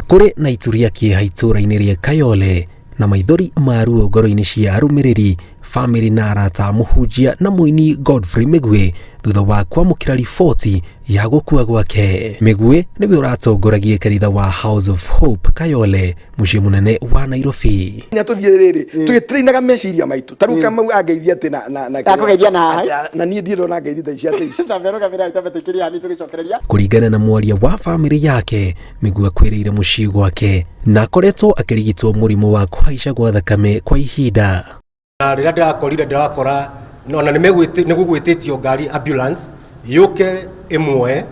Kũrĩ na itu rĩa kĩeha itũũra-inĩ rĩa Kayole na maithori ma ruo ngoro-inĩ cia arũmĩrĩri, bamĩrĩ na arata a mũhunjia na mũini Godfrey Mĩgwi thutha wa kwamũkĩra riboti ya gũkua gwake. Mĩgwi nĩwe ũratongoragia kanitha wa House of Hope Kayole, mũciĩ mũnene wa Nairobi. Nya tuthiĩ rĩrĩ tũgĩtrainaga meciria maitũ ta rĩu Kamau angeithia atĩ na na na Akũgeithia na haha. Na niĩ ndirĩ ndona ngeithi ta ici atĩ ici. Kũringana na mwaria wa bamĩrĩ yake, Mĩgwi akuĩrĩire mũciĩ gwake na akoretwo akĩrigitwo mũrimũ wa kũhaica gwa thakame kwa ihinda. Na rĩrĩa ndĩrakorire ndĩrakora ona nĩ gũgwĩtĩtio ngari ambulance yũke ĩmuoe,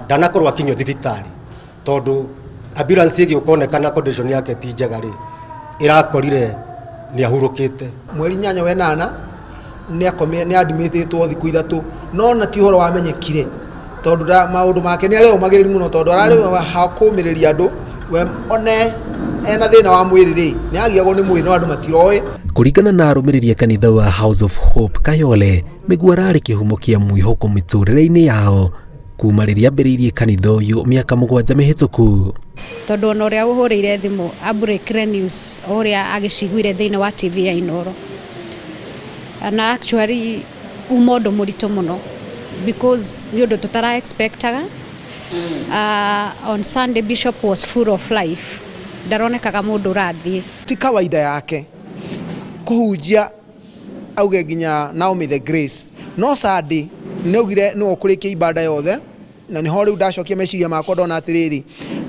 ndanakorwo akinyio thibitarĩ tondũ ambulance ĩgĩũka onekana condition yake ti njega rĩ, ĩrakorire nĩ ahurũkĩte. Mweri 8 wa 8 nĩ admitĩtwo thikũ 3, no na ti ũhoro wamenyekire tondũ maũndũ make nĩ arĩ ũmagĩrĩru mũno, tondũ ararĩ ha kũmĩrĩria andũ we one ena thĩna wa mwĩrĩ rĩ, nĩ agiagwo nĩ mwĩrĩ no andũ matiroĩ. Kũringana na arũmĩrĩri a kanitha wa House of Hope Kayole, Mĩgwi ararĩ kĩhumo kĩa mwĩhoko mĩtũrĩre-inĩ yao kuma rĩrĩa ambĩrĩirie kanitha ũyũ mĩaka 7 mĩhĩtũku. Tondũ ona ũrĩa ũhũrĩire thimũ a break news o ũrĩa agĩciguire thĩinĩ wa TV ya Inooro. Na actually uma ũndũ mũritũ mũno because nĩ ũndũ tũtara expectaga. On Sunday Bishop was full of life, ndaronekaga mũndũ ũrathiĩ. Ti kawaida yake kũhunjia auge nginya Naomi the Grace, no Sunday nĩ augire nĩwe ũkũrĩkia ibada yothe, na nĩho rĩu ndacokia meciria makwa ndona atĩrĩrĩ,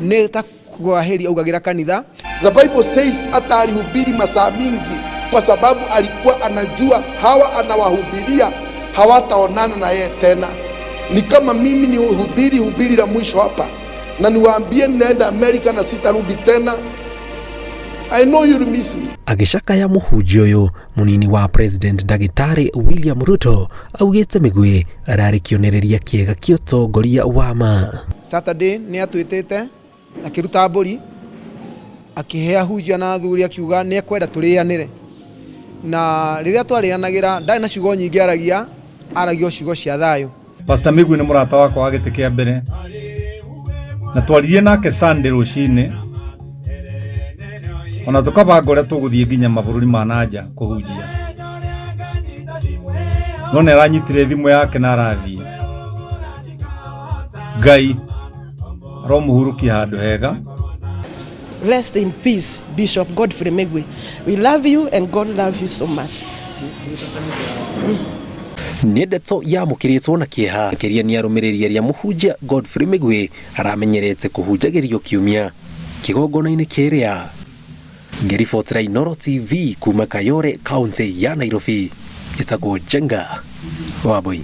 nĩ ta kwahĩri augagĩra kanitha. The Bible says hata alihubiri masaa mingi kwa sababu alikuwa anajua hawa anawahubiria hawataonana na yeye tena. Ni kama mimi ni hubiri hubiri la mwisho hapa na niwaambie ninaenda Amerika na sitarudi tena. I know you'll miss me. Agĩcakaya mũhunjia ũyũ, mũnini wa President Ndagĩtarĩ William Ruto augĩte Mĩgwi ararĩ kĩonereria kĩega kĩa ũtongoria wa ma. Saturday nĩ atwĩtĩte akĩruta mbũri akĩhe ahunjia na athuri, akiuga nĩ ekwenda tũrĩanĩre, na rĩrĩa twarĩanagĩra ndarĩ na ciugo nyingĩ aragia, aragia o ciugo cia thayũ. Pastor Mĩgwi nĩ mũrata wakwa wa gĩtĩ kĩa mbere, na twaririe nake Sunday rũcinĩ, ona tũkabanga ũrĩa tũgũthiĩ nginya mabũrũri ma nanja kũhunjia, no nĩ aranyitire thimũ yake na arathiĩ. Ngai aromũhurũkia handũ hega. Rest in peace, Bishop Godfrey Migwi. We love you and God love you so much. Nĩ ndeto yamũkĩrĩtwo na kĩeha makĩria nĩ arũmĩrĩri arĩa mũhunjia Godfrey Mĩgwi aramenyerete kũhunjagĩrio kiumia kĩgongona-inĩ kĩrĩa. Ngĩribotera Inooro TV kuma Kayole, kaunti ya Nairobi, njĩtagwo Njenga Wambui.